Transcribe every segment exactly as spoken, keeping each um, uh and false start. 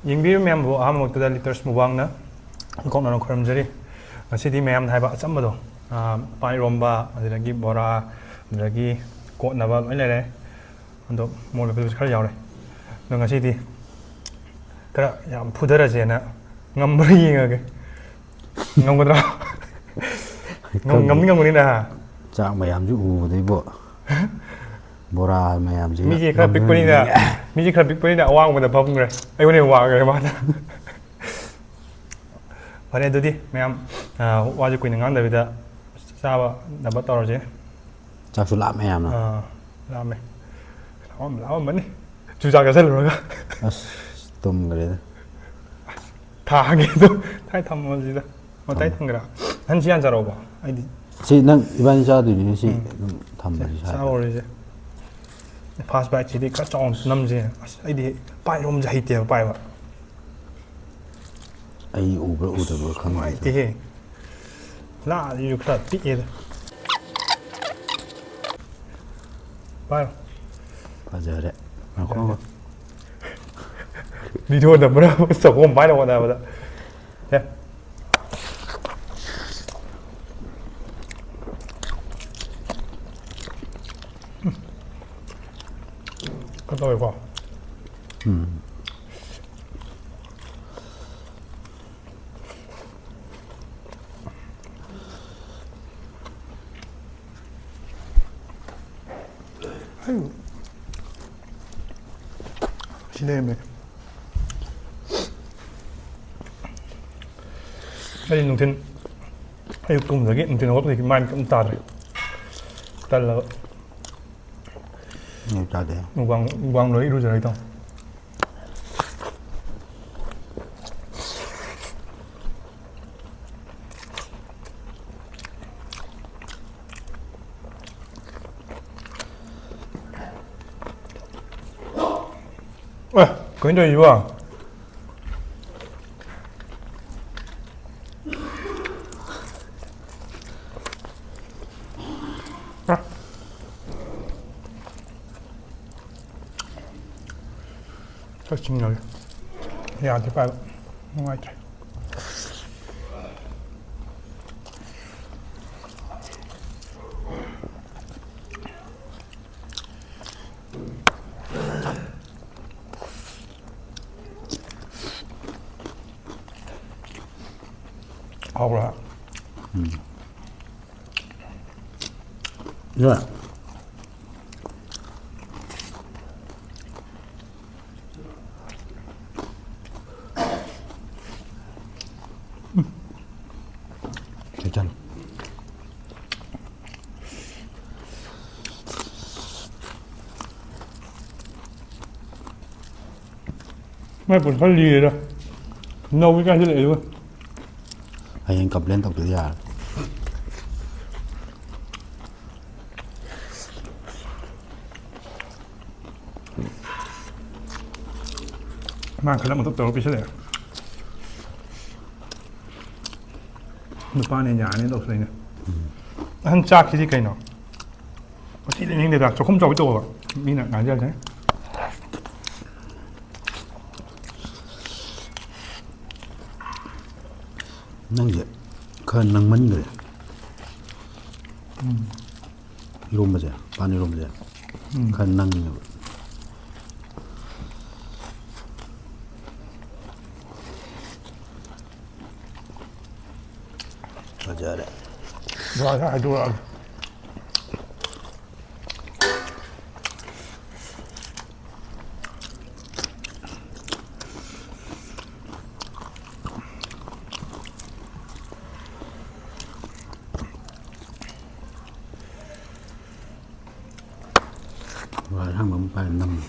ꯌꯦꯡꯕꯤꯔꯤꯕ ꯃꯌꯥꯝꯕꯨ ꯑꯍꯥꯟꯕꯃꯛꯇꯗ ꯂꯤꯇꯔꯁ ꯃꯨꯕꯥꯡꯅ ꯏꯀꯣꯛꯅꯅ ꯈꯨꯔꯨꯝꯖꯔꯤ꯫ ꯉꯁꯤꯗꯤ ꯃꯌꯥꯝꯅ ꯍꯥꯏꯕ ꯑꯆꯝꯕꯗꯣ, ꯑꯥ, ꯄꯥꯟ ꯏꯔꯣꯝꯕ, ꯑꯗꯨꯗꯒꯤ ꯕꯣꯔꯥ, ꯑꯗꯨꯗꯒꯤ ꯀꯣꯠꯅꯕ ꯂꯣꯏ ꯂꯩꯔꯦ꯫ ꯑꯗꯣ ꯃꯣꯔꯣꯛ ꯃꯦꯠꯄꯗꯨꯁꯨ ꯈꯔ ꯌꯥꯎꯔꯦ꯫ ꯑꯗꯣ ꯉꯁꯤꯗꯤ ꯈꯔ ꯌꯥꯝ ꯐꯨꯊꯔꯁꯦꯅ ꯉꯝꯕ꯭ꯔꯥ ꯌꯦꯡꯉꯒꯦ꯫ ꯉꯝꯒꯗ꯭ꯔꯥ? ꯉꯝ-, ꯉꯝꯗꯤ ꯉꯝꯒꯅꯤꯅ꯫ ꯆꯥꯛ ꯃꯌꯥꯝꯁꯨ ꯎꯕꯗꯩꯕꯣ꯫ ꯕꯣꯔꯥ ꯃꯌꯥꯝꯁꯤꯒ ꯃꯤꯁꯦ ꯈꯔ ꯄꯤꯛꯄꯅꯤꯅ, ꯉꯝꯗꯣꯏꯅꯤ꯫ ꯃꯤꯁꯦ ꯈꯔ ꯄꯤꯛꯄꯅꯤꯅ ꯑꯋꯥꯡꯕꯗ ꯐꯝꯈ꯭ꯔꯦ꯫ ꯑꯩꯉꯣꯟꯗ ꯍꯦꯟꯅ ꯋꯥꯡꯈ꯭ꯔꯦ ꯃꯥꯅ꯫ ꯐꯔꯦ ꯑꯗꯨꯗꯤ ꯃꯌꯥꯝ, ꯑ, ꯋꯥꯁꯦ ꯀꯨꯏꯅ ꯉꯥꯡꯗꯕꯤꯗ ꯆꯥꯕꯅꯕ ꯇꯧꯔꯁꯦ꯫ ꯆꯥꯛꯁꯨ ꯂꯥꯝꯃꯦ ꯌꯥꯝꯅ꯫ ꯑ, ꯂꯥꯝꯃꯦ꯫ ꯂꯥꯝꯃꯝ-, ꯂꯥꯝꯃꯝꯃꯅꯤ꯫ ꯆꯨꯖꯥꯛ ꯆꯥꯁꯤꯜꯂꯨꯔꯒ꯫ ꯑꯁ, ꯇꯨꯝꯈ꯭ꯔꯦꯗ꯫ ꯊꯥꯒꯦ ꯑꯗꯨ꯫ ꯊꯥꯏ ꯊꯝꯃꯣ ꯁꯤꯗ꯫ ꯃꯇꯥꯏ ꯊꯝꯃꯣ꯫ ꯊꯝꯒꯦꯔꯥ? ꯅꯪ ꯁꯤ ꯍꯥꯟꯅ ꯆꯥꯔꯛꯑꯣꯕ꯫ ꯑꯩꯗꯤ ꯁꯤ ꯅꯪ ꯏꯕꯥꯅꯤ ꯆꯥꯗꯣꯏꯅꯤꯅꯦ ꯁꯤ ꯎꯝ꯫ ꯑꯗꯨꯝ ꯊꯝꯃꯁꯤ ꯁꯥꯏꯗ꯫ ꯆꯥꯍꯧꯔꯁꯦ꯫ ꯐꯥꯔꯁ ꯕꯥꯏꯠꯁꯤꯗꯤ ꯈꯔ ꯆꯥꯎꯅ ꯅꯝꯁꯦ꯫ ꯑꯁ, ꯑꯩꯗꯤ ꯄꯥꯏꯔꯣꯝꯁꯦ ꯍꯩꯇꯦꯕ ꯄꯥꯏꯕ꯫ ꯑꯩ ꯎꯕ꯭ꯔꯥ ꯎꯗꯕ꯭ꯔꯥ ꯈꯪꯗꯦ꯫ ꯅꯨꯡꯉꯥꯏꯇꯦꯍꯦ꯫ ꯂꯥꯁꯤꯁꯨ ꯈꯔ ꯄꯤꯛꯑꯦꯗ꯫ ꯄꯥꯏꯔꯣ꯫ ꯐꯖꯔꯦ꯫ ꯉꯥꯏꯈꯣ꯫ ꯐꯖꯔꯦ꯫ ꯚꯤꯗꯤꯑꯣ ꯅꯝꯕ꯭ꯔꯥ ꯆꯒꯣꯝ ꯄꯥꯏꯅ ꯍꯣꯠꯅꯕꯗ꯫ ꯑꯦ꯫ ꯎꯝ꯫ ꯀꯩꯅꯣ ꯇꯧꯋꯦꯀꯣ꯫ ꯎꯝ꯫ ꯑꯩ ꯁꯤ ꯂꯩꯔꯝꯃꯦ꯫ ꯑꯩ ꯅꯨꯡꯊꯤꯟ, ꯑꯌꯨꯛ ꯇꯨꯝꯕꯗꯒꯤ ꯅꯨꯡꯊꯤꯟ ꯍꯧꯒꯠꯄꯗꯒꯤ ꯃꯥꯏ ꯀꯩꯝ ꯇꯥꯗ꯭ꯔꯦ꯫ ꯇꯜꯂꯕ꯫ ꯑꯩ ꯆꯥꯗꯦ꯫ ꯃꯨꯛꯕꯥꯡ, ꯃꯨꯛꯕꯥꯡ ꯂꯣꯏꯔ ꯏꯔꯨꯖꯔꯒꯦ ꯇꯧꯅꯤ꯫ ꯑꯦ, ꯀꯩꯅꯣ ꯇꯧꯔꯤꯁꯤꯕꯣ? ꯑ꯫ ꯈꯔ ꯆꯤꯡꯅꯔꯦ꯫ ꯌꯥꯗ꯭ꯔꯦ ꯄꯥꯏꯕ꯫ ꯅꯨꯡꯉꯥꯏꯇ꯭ꯔꯦ꯫ ꯍꯥꯎꯕ꯭ꯔꯥ? ꯎꯝ꯫ ꯌꯥ꯫ ꯆꯦꯆꯟ꯫ ꯃꯥꯏ ꯄꯣꯠ ꯈꯔ ꯂꯤꯔꯦꯗ꯫ ꯅꯧꯏ ꯀꯥꯏꯁꯤꯜꯂꯛꯑꯦ ꯑꯗꯨꯒ꯫ ꯍꯌꯦꯡ complain ꯇꯧꯗ꯭ꯔꯗꯤ ꯌꯥꯔꯣꯏ꯫ ꯃꯥ ꯈꯜꯂ ꯃꯇꯨꯞ ꯇꯧꯔ ꯄꯤꯁꯜꯂꯛꯑꯦ꯫ ꯅꯨꯄꯥꯅ ꯌꯥꯔꯅꯤ ꯇꯧꯁꯜꯂꯛꯏꯅꯦ꯫ ꯎꯝ꯫ ꯑꯍꯟ ꯆꯥꯛꯁꯤꯗꯤ ꯀꯩꯅꯣ? ꯃꯁꯤ ꯂꯦꯡꯅꯤꯡꯗꯦꯗ, ꯆꯥꯛꯈꯨꯝ ꯆꯥꯎꯕꯩ ꯇꯧꯕ꯫ ꯃꯤꯅ ꯉꯥꯡꯖꯔꯁꯅꯤ꯫ ꯅꯪꯁꯦ ꯈꯔ ꯅꯪꯃꯟꯈ꯭ꯔꯦ꯫ ꯎꯝ꯫ ꯏꯔꯣꯝꯕꯁꯦ, ꯄꯥꯟ ꯏꯔꯣꯝꯕꯁꯦ ꯎꯝ꯫ ꯈꯔ ꯅꯪꯉꯦꯕ꯫ ꯐꯖꯔꯦ꯫ ꯂꯣꯏꯔꯦ, ꯍꯥꯏꯗꯣꯔꯛꯑꯒꯦ꯫ ꯍꯋꯥꯏ ꯑꯁꯥꯡꯕ ꯑꯃ ꯄꯥꯏꯔ ꯅꯝꯃꯦ꯫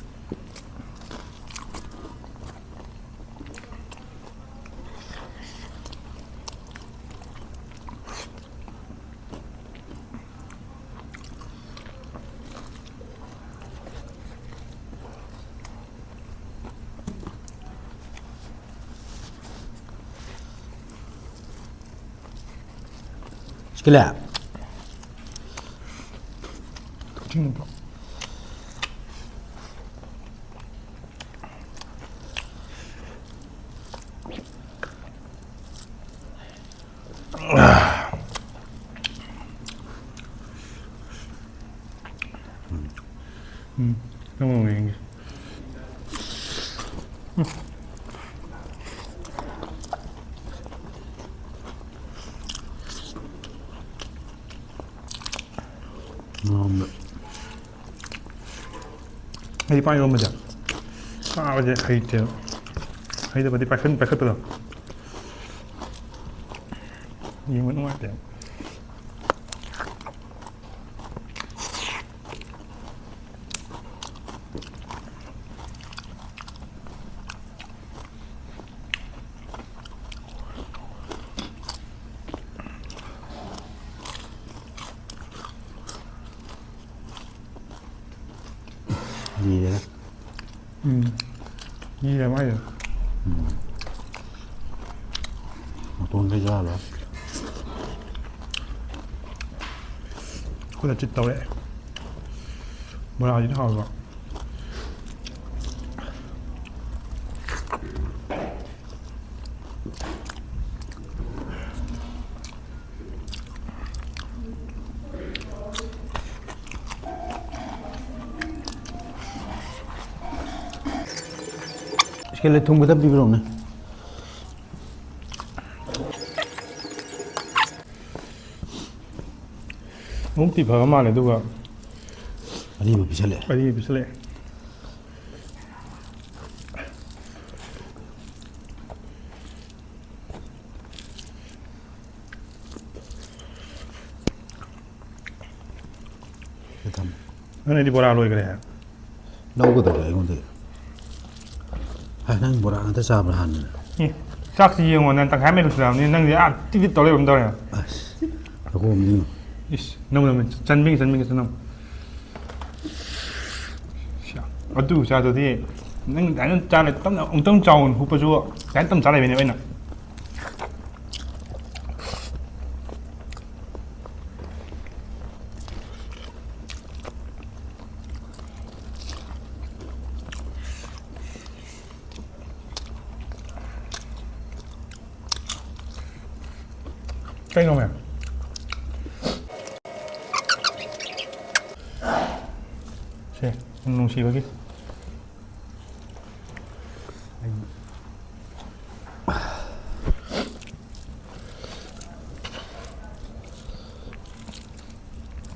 ꯁꯤꯀꯤꯂꯦ꯫ ꯀꯛꯆꯤꯡ ꯅꯠꯇ꯭ꯔꯣ? ꯉꯥꯎꯔꯝꯗ꯫ ꯑꯩ ꯄꯥꯟ ꯏꯔꯣꯟꯕꯁꯦ ꯆꯥꯕꯁꯦ ꯍꯩꯇꯦꯕ꯫ ꯍꯩꯇꯕꯗꯤ ꯄꯥꯏꯈꯠ-, ꯄꯥꯏꯈꯠꯄꯗꯣ ꯌꯦꯡꯕ ꯅꯨꯡꯉꯥꯏꯇꯦꯕ꯫ ꯂꯤꯔꯦꯗ꯫ ꯎꯝ꯫ ꯂꯤꯔꯦ ꯃꯥꯏꯗꯣ꯫ ꯎꯝ꯫ ꯃꯇꯣꯟꯗꯩ ꯆꯥꯕ꯫ ꯈꯨꯠꯅ ꯆꯤꯠ ꯇꯧꯔꯦ꯫ ꯕꯣꯔꯥꯁꯤꯗꯤ ꯍꯥꯎꯕ꯭ꯔꯣ? ꯏꯁꯀꯦꯂꯦꯠ ꯊꯨꯝ ꯈꯤꯇ ꯄꯤꯕꯤꯔꯛꯎꯅꯦ꯫ ꯑꯃꯨꯛꯇꯤ ꯐꯕ ꯃꯥꯜꯂꯦ, ꯑꯗꯨꯒ ꯑꯔꯤꯕ ꯄꯤꯁꯜꯂꯛꯑꯦ꯫ ꯑꯔꯤꯕ ꯄꯤꯁꯜꯂꯛꯑꯦ꯫ ꯊꯝꯃꯣ꯫ ꯅꯪꯅꯗꯤ ꯕꯣꯔꯥ ꯂꯣꯏꯈ꯭ꯔꯦ꯫ ꯂꯧꯒꯗꯧꯔꯦ ꯑꯩꯉꯣꯟꯗ꯫ ꯍꯥꯏ, ꯅꯪ ꯕꯣꯔꯥ ꯉꯥꯛꯇ ꯆꯥꯕ꯭ꯔꯥ ꯍꯥꯟꯅ? ꯑꯦ, ꯆꯥꯛꯁꯤ ꯌꯦꯡꯉꯣ, ꯅꯪ ꯇꯪꯈꯥꯏ ꯃꯩ ꯂꯣꯏꯁꯤꯜꯂꯛꯑꯕꯅꯤ, ꯅꯪꯗꯤ ꯑꯥ ꯇꯤꯛ ꯇꯤꯛ ꯇꯧ ꯂꯩꯕ ꯑꯃ ꯇꯧꯔꯦ꯫ ꯑꯁ, ꯂꯧꯈꯣꯝꯅꯤ꯫ ꯏꯁ, ꯅꯪ, ꯅꯪ, ꯆꯟꯕꯤꯒꯦ, ꯆꯟꯕꯤꯒꯦ, ꯆꯟꯕꯤꯒꯦ꯫ ꯁꯤ, ꯑꯗꯨ ꯆꯥꯗꯨꯗꯤ ꯅꯪ ꯑꯗꯨꯃꯥꯏꯅ ꯆꯥ ꯂꯩ, ꯇꯞꯅ ꯑꯃꯨꯛꯇꯪ ꯆꯥꯎꯅ ꯍꯨꯞꯄꯁꯨ ꯑꯗꯨꯃꯥꯏꯅ ꯇꯞꯅ ꯆꯥ ꯂꯩꯕꯅꯦꯕ ꯑꯩꯅ꯫ ꯀꯩꯅꯣꯃꯦ? ꯁꯦ, ꯅꯨꯡꯁꯤꯕꯒꯤ꯫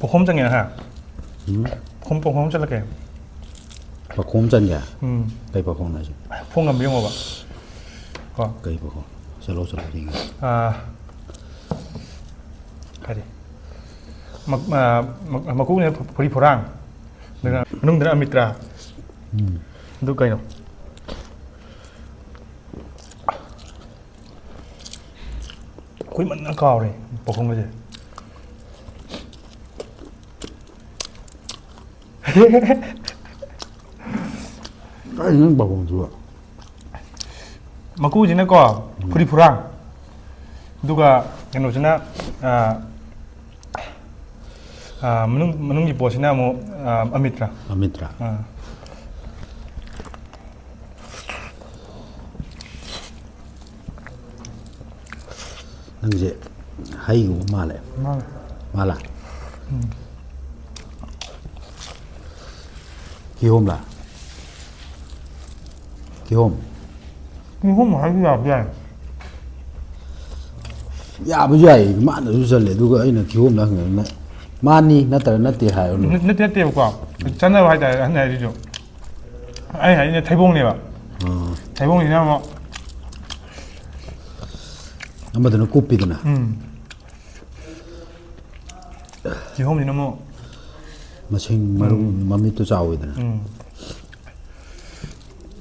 ꯄꯥꯈꯣꯝ ꯆꯪꯉꯦ ꯍꯥ? ꯎꯝ꯫ ꯄꯥꯈꯣꯝ, ꯄꯥꯈꯣꯝ ꯆꯠꯂꯛꯀꯦ꯫ ꯄꯥꯈꯣꯝ ꯆꯟꯒꯦ? ꯎꯝ꯫ ꯀꯩ ꯄꯥꯈꯣꯝꯅꯣ ꯍꯥꯏꯁꯦ? ꯐꯣꯡ ꯉꯝꯕ ꯌꯦꯡꯉꯣꯕ꯫ ꯀꯣ꯫ ꯀꯩ ꯄꯥꯈꯣꯝ? ꯆꯠꯂꯣ, ꯆꯠꯂꯣ, ꯌꯦꯡꯒꯦ꯫ ꯑꯥ, ꯀꯔꯤ? ꯃꯛ-, ꯑꯥ, ꯃꯛ-, ꯃꯀꯣꯛꯅ ꯐꯨꯔꯤ ꯐꯨꯔꯥꯡ꯫ ꯑꯗꯨꯒ ꯃꯅꯨꯡꯗꯅ ꯑꯃꯤꯇ꯭ꯔꯥ꯫ ꯎꯝ꯫ ꯑꯗꯨ ꯀꯩꯅꯣ? ꯀꯨꯏꯃꯟꯗꯅ ꯀꯥꯎꯔꯦ ꯄꯥꯈꯣꯡꯒꯁꯦ꯫ ꯀꯥꯏꯗꯩ ꯅꯪ ꯄꯥꯈꯣꯡꯗꯨꯕꯣ? ꯃꯀꯨꯁꯤꯅꯀꯣ, ꯎꯝ꯫ ꯐꯨꯔꯤ ꯐꯨꯔꯥꯡ꯫ ꯑꯗꯨꯒ ꯀꯩꯅꯣꯁꯤꯅ, ꯑꯥ, ꯑꯥ, ꯃꯅꯨꯡ, ꯃꯅꯨꯡꯒꯤ ꯄꯣꯠꯁꯤꯅ ꯑꯃꯨꯛ, ꯑꯥ, ꯑꯃꯤꯇ꯭ꯔꯥ꯫ ꯑꯃꯤꯇ꯭ꯔꯥ꯫ ꯑꯥ꯫ ꯅꯪꯁꯦ ꯍꯩꯒꯨꯝꯕ ꯃꯥꯜꯂꯦ꯫ ꯃꯥꯜꯂꯦ꯫ ꯃꯥꯜꯂꯦ? ꯎꯝ꯫ ꯀꯤꯍꯣꯝꯂ? ꯀꯤꯍꯣꯝ? ꯀꯤꯍꯣꯝ ꯍꯥꯏꯕ ꯌꯥꯕ ꯌꯥꯏ꯫ ꯌꯥꯕꯁꯨ ꯌꯥꯏ, ꯃꯥꯅꯁꯨ ꯆꯜꯂꯦ, ꯑꯗꯨꯒ ꯑꯩꯅ ꯀꯤꯍꯣꯝꯗ ꯍꯪꯉꯦ, ꯃꯥꯅꯤ ꯅꯠꯇ꯭ꯔꯒ ꯅꯠꯇꯦ ꯍꯥꯏꯔꯣ꯫ ꯅꯠ-, ꯅꯠꯇꯦ, ꯅꯠꯇꯦꯕꯀꯣ꯫ ꯆꯥꯟꯅꯕ ꯍꯥꯏꯇꯥꯔꯦ, ꯑꯍꯟ ꯍꯥꯏꯔꯤꯁꯨ꯫ ꯑꯩ ꯍꯥꯏꯁꯤꯅ ꯊꯩꯕꯣꯡꯅꯦꯕ꯫ ꯑꯥ꯫ ꯊꯩꯕꯣꯡꯁꯤꯅ ꯑꯃꯨꯛ ꯑꯃꯗꯨꯅ ꯀꯨꯞꯄꯤꯗꯅ꯫ ꯎꯝ꯫ ꯀꯤꯍꯣꯝꯁꯤꯅ ꯑꯃꯨꯛ ꯃꯁꯤꯡ ꯃꯔꯨ ꯎꯝ꯫ ꯃꯃꯤꯠꯇꯨ ꯆꯥꯎꯋꯤꯗꯅ꯫ ꯎꯝ꯫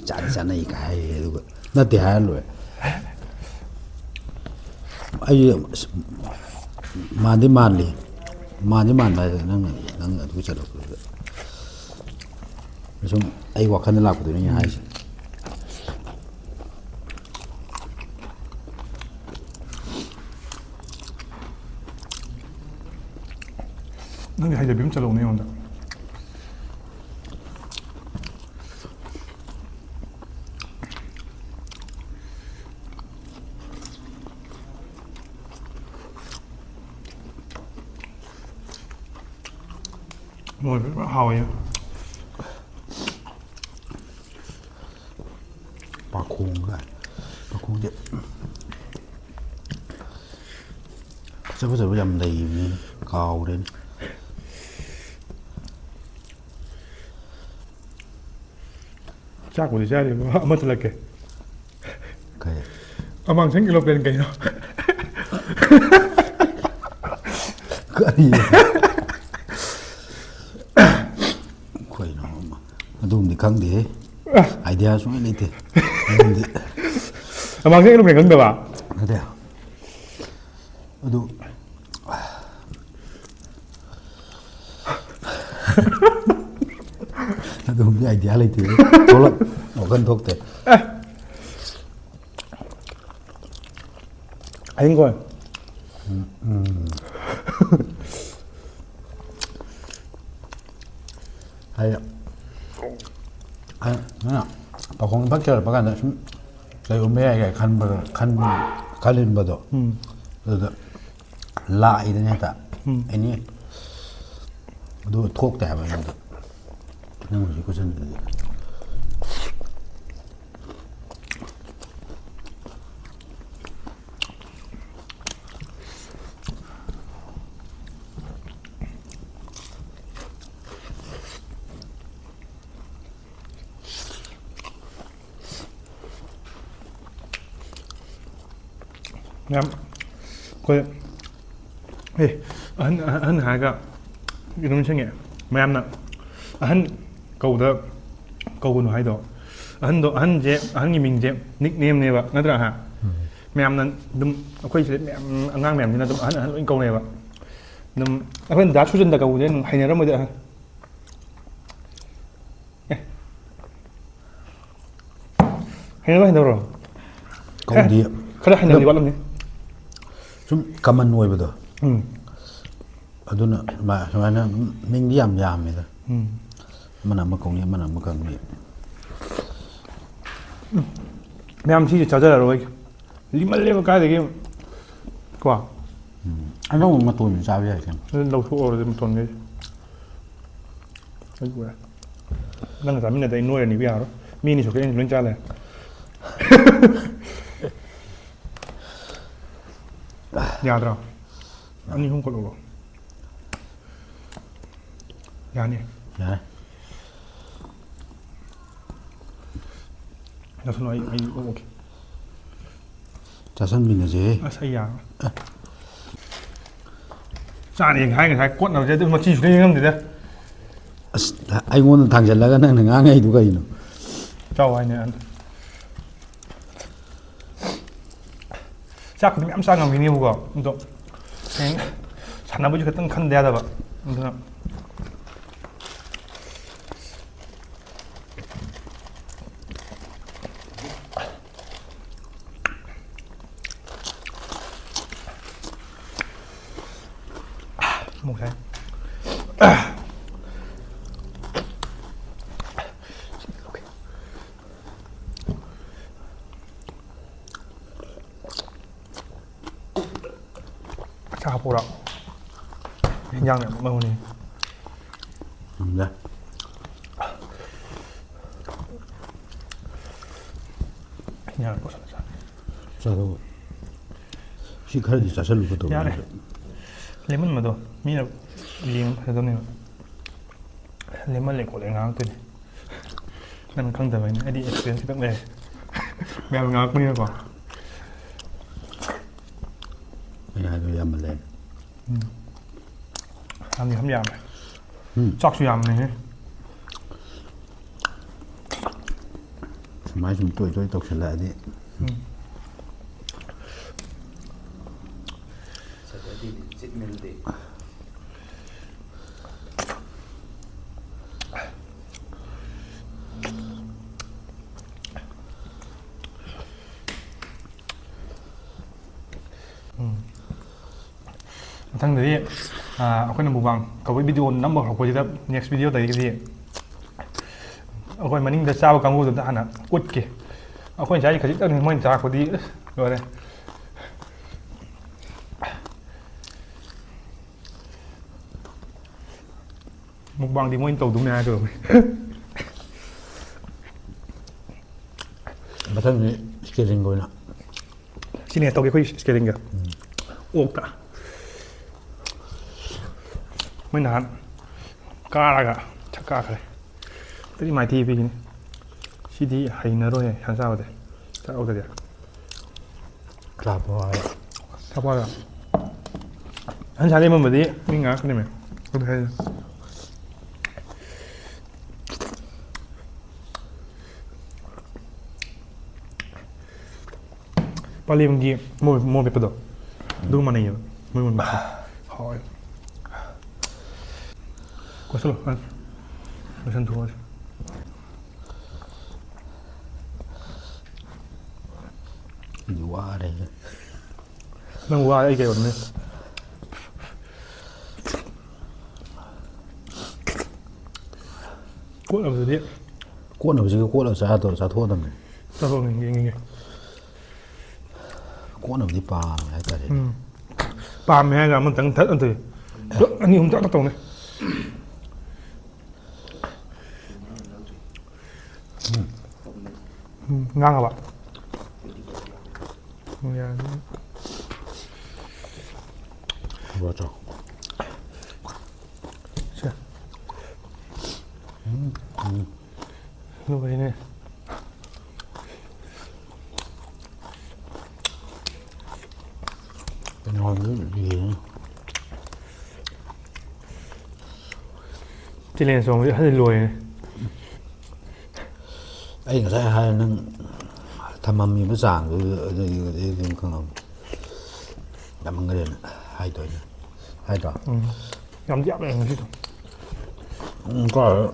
ꯆꯥꯗꯤ ꯆꯥꯅꯩ ꯀꯥꯏ ꯍꯥꯏꯔꯦ, ꯑꯗꯨꯒ ꯅꯠꯇꯦ ꯍꯥꯏꯔ ꯂꯣꯏꯔꯦ꯫ ꯑꯩꯁꯦ ꯑꯁ ꯃꯥꯟꯗꯤ ꯃꯥꯜꯂꯤ, ꯃꯥꯟꯗꯤ ꯃꯥꯟꯕ ꯍꯥꯏꯗꯅ ꯅꯪꯅ, ꯅꯪꯅ ꯑꯗꯨ ꯆꯠꯂꯛꯄꯗꯨꯗ ꯁꯨꯝ ꯑꯩ ꯋꯥꯈꯜꯗ ꯂꯥꯛꯄꯗꯨꯅꯤ ꯑꯩꯅ ꯎꯝ꯫ ꯍꯥꯏꯁꯦ꯫ ꯅꯪꯒꯤ ꯍꯩꯅꯕꯤ ꯑꯃ ꯆꯠꯂꯧꯅꯦ ꯑꯩꯉꯣꯟꯗ꯫ ꯃꯣꯏ ꯐꯖꯅ ꯍꯥꯎꯋꯦ꯫ ꯄꯥꯈꯣꯡꯒ, ꯄꯥꯈꯣꯡꯁꯦ ꯐꯖ ꯐꯖꯕ ꯌꯥꯝ ꯂꯩꯕꯅꯤꯅꯦ, ꯀꯥꯎꯔꯦꯅꯦ꯫ ꯆꯥꯛꯄꯨꯗꯤ ꯆꯥꯔꯤꯕ ꯑꯃ ꯊꯤꯜꯂꯛꯀꯦ꯫ ꯀꯩ? ꯑꯃꯥꯡꯁꯪ ꯑꯦꯔꯣꯄ꯭ꯂꯦꯟ ꯀꯩꯅꯣ? ꯀꯔꯤ? ꯀꯩꯅꯣ? ꯑꯗꯨꯝꯗꯤ ꯈꯪꯗꯦꯍꯦ꯫ ꯑꯥꯏꯗꯤꯌꯥ ꯁꯨꯡꯂꯩ ꯂꯩꯇꯦ꯫ ꯑꯗꯨꯝꯗꯤ ꯑꯃꯥꯡꯁꯪ ꯑꯦꯔꯣꯄ꯭ꯂꯦꯟ ꯈꯪꯗꯕ? ꯅꯠꯇꯦ꯫ ꯑꯗꯨ ꯑꯗꯨꯝꯗꯤ ꯑꯥꯏꯗꯤꯌꯥ ꯂꯩꯇꯦ꯫ ꯊꯣꯛꯂꯛ ꯋꯥꯈꯜ ꯊꯣꯛꯇꯦ꯫ ꯍꯌꯤꯡꯈꯣꯟ꯫ ꯍꯥꯏꯗꯤ ꯑ- ꯅꯪꯅ ꯄꯥꯈꯣꯡ ꯐꯛ ꯆꯠꯂꯛꯄ ꯀꯥꯟꯗ ꯁꯨꯝ ꯂꯩꯔꯝꯕ ꯌꯥꯏ ꯀꯥꯏ ꯈꯟꯕꯗꯣ ꯈꯟ ꯈꯜꯂꯤꯟꯕꯗꯣ ꯎꯝ꯫ ꯑꯗꯨꯗ ꯂꯥꯛꯏꯗꯅ ꯍꯦꯛꯇ ꯎꯝ꯫ ꯑꯦꯅꯤ ꯑꯗꯨ ꯊꯣꯛꯇꯦ ꯍꯥꯏꯕ ꯑꯩꯉꯣꯟꯗ ꯅꯪ ꯍꯧꯖꯤꯛ ꯈꯨꯠꯁꯟꯗꯨꯗꯤ꯫ ꯌꯥꯝ ꯑꯩꯈꯣꯏ ꯑꯦ ꯑꯍꯟ ꯑꯍꯟ ꯍꯥꯏꯔꯒ ꯀꯩꯅꯣꯝ ꯅꯤꯡꯁꯤꯡꯉꯦ꯫ ꯃꯌꯥꯝꯅ ꯑꯍꯟ ꯀꯧꯗ ꯀꯧꯒꯅꯨ ꯍꯥꯏꯗꯣ꯫ ꯑꯍꯟꯗꯣ ꯑꯍꯟꯁꯦ ꯑꯍꯟꯒꯤ ꯃꯤꯡꯁꯦ ꯅꯤꯛ ꯅꯦꯝꯅꯦꯕ ꯅꯠꯇ꯭ꯔꯥ ꯍꯥ? ꯃꯌꯥꯝꯅ ꯑꯗꯨꯝ ꯑꯩꯈꯣꯏ ꯁꯤꯗ ꯃꯌꯥꯝ ꯑꯉꯥꯡ ꯃꯌꯥꯝꯁꯤꯅ ꯑꯗꯨꯝ ꯑꯍꯟ ꯑꯍꯟ ꯂꯣꯏ ꯀꯧꯅꯩꯕ꯫ ꯑꯗꯨꯝ ꯑꯩꯈꯣꯏꯅ ꯗꯥ ꯁꯨꯔꯆꯟꯗ ꯀꯧꯕꯁꯦ ꯑꯗꯨꯝ ꯍꯩꯅꯔꯝꯃꯣꯏꯗ꯫ ꯑꯦ꯫ ꯍꯩꯅꯕ ꯍꯩꯅꯕ꯭ꯔꯣ? ꯀꯧꯗꯤ ꯈꯔ ꯍꯩꯅꯕꯗꯤ ꯋꯥꯠꯂꯝꯅꯤ꯫ ꯁꯨꯝ ꯀꯃꯟ ꯑꯣꯏꯕꯗꯣ ꯎꯝ꯫ ꯑꯗꯨꯅ ꯃꯥ- ꯁꯨꯃꯥꯏꯅ ꯑꯗꯨꯝ ꯃꯤꯡꯗꯤ ꯌꯥꯝ ꯌꯥꯝꯃꯦꯗ꯫ ꯎꯝ꯫ ꯑꯃꯅ ꯑꯃ ꯀꯧꯅꯤ, ꯑꯃꯅ ꯑꯃ ꯀꯧꯅꯤ꯫ ꯃꯌꯥꯝ ꯁꯤꯁꯦ ꯆꯥꯖꯔꯔꯣꯏ꯫ ꯂꯤꯃꯜꯂꯦꯕ ꯀꯥꯏꯗꯒꯤ꯫ ꯀꯣ꯫ ꯑꯅꯧꯕ ꯃꯇꯣꯟꯁꯨ ꯆꯥꯕ ꯌꯥꯏ ꯀꯩꯅꯣ꯫ ꯑꯗꯨ ꯂꯧꯊꯣꯛꯑꯣ ꯑꯗꯨ ꯃꯇꯣꯟꯒꯩ꯫ ꯑꯩ ꯎꯔꯦ꯫ ꯅꯪꯒ ꯆꯥꯃꯤꯟꯅꯗ ꯑꯩ ꯅꯣꯏꯔꯅꯤꯕ ꯌꯥꯔꯣꯏ꯫ ꯃꯤ ꯑꯅꯤ ꯁꯨꯔꯛꯀꯦ ꯑꯩꯅ ꯂꯣꯏ ꯆꯥ ꯂꯩꯔꯦ꯫ ꯌꯥꯗ꯭ꯔꯣ? ꯑꯅꯤ ꯑꯍꯨꯝ ꯀꯛꯂꯛꯑꯣ꯫ ꯌꯥꯅꯤ꯫ ꯌꯥꯔꯦ꯫ ꯅꯁꯨ ꯑꯩ ꯑꯩ ꯑꯣꯀꯦ꯫ ꯆꯥꯁꯟꯃꯤꯟꯅꯁꯦ꯫ ꯑꯁ ꯑꯩ ꯌꯥꯔꯣꯏ꯫ ꯆꯥꯅꯤ ꯍꯥꯏ ꯉꯁꯥꯏ ꯀꯣꯠꯅꯕꯁꯦ ꯑꯗꯨ ꯃꯆꯤꯁꯨ ꯂꯩ ꯉꯝꯗꯦꯗ꯫ ꯑꯁ ꯑꯩꯉꯣꯟꯗ ꯊꯥꯡꯖꯜꯂꯒ ꯅꯪꯅ ꯉꯥꯡꯉꯛꯏꯗꯨ ꯀꯩꯅꯣ? ꯆꯥꯎ ꯍꯥꯏꯅꯦ ꯑꯗꯨ꯫ ꯆꯥꯛꯄꯨꯗꯤ ꯃꯌꯥꯝ ꯆꯥ ꯉꯝꯈꯤꯅꯦꯕꯀꯣ, ꯑꯗꯣ ꯍꯌꯦꯡ ꯁꯥꯟꯅꯕꯁꯨ ꯈꯤꯇꯪ ꯈꯟꯗ ꯌꯥꯗꯕ꯫ ꯑꯗꯨꯅ ꯑꯃꯨꯛ ꯁꯥꯏ꯫ ꯆꯥ ꯄꯨꯔꯛ ꯌꯦꯟꯖꯥꯡ ꯃꯌꯥꯝ ꯃꯧꯅꯤ꯫ ꯉꯝꯗꯦ꯫ ꯌꯥꯔꯦ ꯄꯨꯁꯜꯂ ꯆꯥꯔꯦ꯫ ꯆꯥꯔꯣ꯫ ꯁꯤ ꯈꯔꯗꯤ ꯆꯥꯁꯜꯂꯨ ꯀꯩꯗꯧꯔꯒꯦ? ꯌꯥꯔꯦ꯫ ꯂꯦꯃꯟꯕꯗꯣ ꯃꯤꯅ ꯌꯦꯡꯕ ꯐꯖꯗꯕꯅꯦꯕ꯫ ꯂꯦꯃꯜꯂꯦ ꯈꯣꯠꯂꯦ ꯉꯥꯡꯉꯛꯇꯣꯏꯅꯦ꯫ ꯅꯪ ꯈꯪꯗꯕꯩꯅꯦ, ꯑꯩꯗꯤ ꯑꯦꯛꯁꯄꯤꯔꯤꯌꯦꯟꯁ ꯈꯤꯇꯪ ꯂꯩꯔꯦ꯫ ꯃꯌꯥꯝ ꯉꯥꯡꯉꯛꯄꯅꯤꯅꯀꯣ꯫ ꯑꯩ ꯍꯥꯏꯗꯣ ꯌꯥꯝꯃꯜꯂꯦ꯫ ꯎꯝ꯫ ꯌꯥꯝꯗꯤ ꯌꯥꯝ ꯌꯥꯝꯃꯦ꯫ ꯎꯝ꯫ ꯆꯥꯛꯁꯨ ꯌꯥꯝꯕꯅꯦꯍꯦ꯫ ꯁꯨꯃꯥꯏ ꯁꯨꯝ ꯇꯣꯏ ꯇꯣꯏ ꯇꯧꯁꯜꯂꯛꯑꯗꯤ꯫ ꯎꯝ꯫ Saturdayꯗꯤ cheat mealꯗꯤ꯫ ꯎꯝ꯫ ꯃꯊꯪꯗꯗꯤ ꯑꯩꯈꯣꯏꯅ mukbang ꯇꯧꯕꯒꯤ video ꯅꯝꯕ ꯍꯧꯔꯛꯄꯁꯤꯗ next videoꯗꯒꯤꯗꯤ ꯑꯩꯈꯣꯏ ꯃꯅꯤꯡꯗ ꯆꯥꯕ ꯀꯥꯡꯕꯨꯗꯨꯗ ꯍꯥꯟꯅ ꯎꯠꯀꯦ꯫ ꯑꯩꯈꯣꯏ ꯉꯁꯥꯏ ꯈꯖꯤꯛꯇꯪꯅꯤ, ꯃꯣꯏꯅ ꯆꯥꯔꯛꯄꯗꯤ ꯂꯣꯏꯔꯦ꯫ Mukbangꯗꯤ ꯃꯣꯏꯅ ꯇꯧꯗꯧꯅꯦ ꯍꯥꯏꯔ ꯇꯧꯔꯝꯃꯦ꯫ ꯃꯊꯪꯗꯤ scaling ꯑꯣꯏꯅ꯫ ꯁꯤꯅꯦ ꯇꯧꯒꯦ ꯑꯩꯈꯣꯏ scaling ꯒ꯫ ꯑꯣꯛꯇ꯫ ꯃꯣꯏ ꯅꯍꯥꯟ ꯀꯥꯔꯒ ꯁꯛ ꯀꯥꯈ꯭ꯔꯦ꯫ ꯑꯗꯨꯗꯤ ꯃꯥꯏꯊꯤ ꯄꯤꯒꯅꯤ꯫ ꯁꯤ ꯑꯩꯗꯤ ꯍꯩꯅꯔꯣꯏ ꯁꯟ ꯆꯥꯕꯗꯤ꯫ ꯆꯥꯛ ꯌꯥꯎꯗ꯭ꯔꯗꯤ꯫ ꯆꯥꯕ ꯋꯥꯔꯦ꯫ ꯆꯥꯛ ꯋꯥꯔꯦ꯫ ꯁꯟ ꯁꯥ ꯂꯦꯝꯃꯝꯕꯗꯤ ꯃꯤ ꯉꯥꯡꯉꯛꯀꯅꯤꯃꯦ꯫ ꯑꯗꯨ ꯍꯥꯏ-, ꯄꯂꯦꯝꯒꯤ ꯃꯣꯔꯣꯛ, ꯃꯣꯔꯣꯛ ꯃꯦꯠꯄꯗꯣ꯫ ꯑꯗꯨꯒ ꯃꯥꯟꯅꯩꯌꯦꯕ꯫ ꯃꯣꯏ ꯃꯣꯔꯣꯛ ꯃꯦꯠꯄꯗꯣ꯫ ꯍꯥꯎꯋꯦ꯫ ꯀꯣꯠꯁꯜꯂꯣ, ꯃꯥ꯫ ꯂꯣꯏꯁꯟ ꯊꯣꯛꯑꯁꯤ꯫ ꯑꯩꯗꯤ ꯋꯥꯔꯦ꯫ ꯅꯪ ꯋꯥꯔꯦ, ꯑꯩ ꯀꯩ ꯑꯣꯏꯔꯝꯅꯤ? ꯀꯣꯠꯅꯕꯗꯨꯗꯤ ꯀꯣꯠꯅꯕꯁꯤꯒ ꯀꯣꯠꯂꯒ ꯆꯥꯗꯧ-, ꯆꯥꯊꯣꯛꯑꯗꯕꯅꯤ꯫ ꯆꯥꯊꯣꯛꯑꯒ ꯌꯦꯡꯉꯤꯒꯦ꯫ ꯀꯣꯠꯅꯕꯗꯤ ꯄꯥꯝꯃꯦ ꯍꯥꯏꯇꯥꯔꯦ꯫ ꯎꯝ꯫ ꯄꯥꯝꯃꯦ ꯍꯥꯏꯔꯒ ꯑꯃꯇꯪ ꯊꯠ ꯅꯠꯇꯦ꯫ ꯑꯦ꯫ ꯑꯅꯤ ꯑꯍꯨꯝ ꯊꯠ ꯊꯠ ꯇꯧꯅꯦ꯫ ꯎꯝ꯫ ꯎꯝ, ꯉꯥꯡꯉꯕ? ꯎꯝ, ꯌꯥꯔꯅꯤ꯫ ꯈꯔ ꯆꯥꯎ꯫ ꯁꯦ꯫ ꯎꯝ, ꯎꯝ꯫ ꯂꯣꯏꯔꯦꯅꯦ꯫ ꯀꯩꯅꯣꯗꯤ ꯌꯦꯡꯉꯤ꯫ Challenge ꯆꯣꯡꯕꯁꯦ ꯍꯧꯖꯤꯛ ꯂꯣꯏꯔꯦ꯫ ꯑꯩ ꯉꯁꯥꯏ ꯍꯥꯏ, ꯅꯪ ꯊꯝꯃꯝꯃꯤꯕ ꯆꯥꯡꯗꯨ ꯑꯗꯨꯗꯤ ꯑꯗꯨꯗꯤ ꯑꯗꯨꯝ ꯈꯪꯉꯝꯃꯤ꯫ ꯌꯥꯝꯃꯟꯈ꯭ꯔꯦꯅ ꯍꯥꯏꯗꯣꯏꯅꯦ꯫ ꯍꯥꯏꯗ꯭ꯔꯣ? ꯎꯝ꯫ ꯌꯥꯝꯗꯤ ꯌꯥꯝꯃꯦ ꯉꯁꯤꯗꯣ꯫ ꯎꯝ, ꯀꯥꯏ?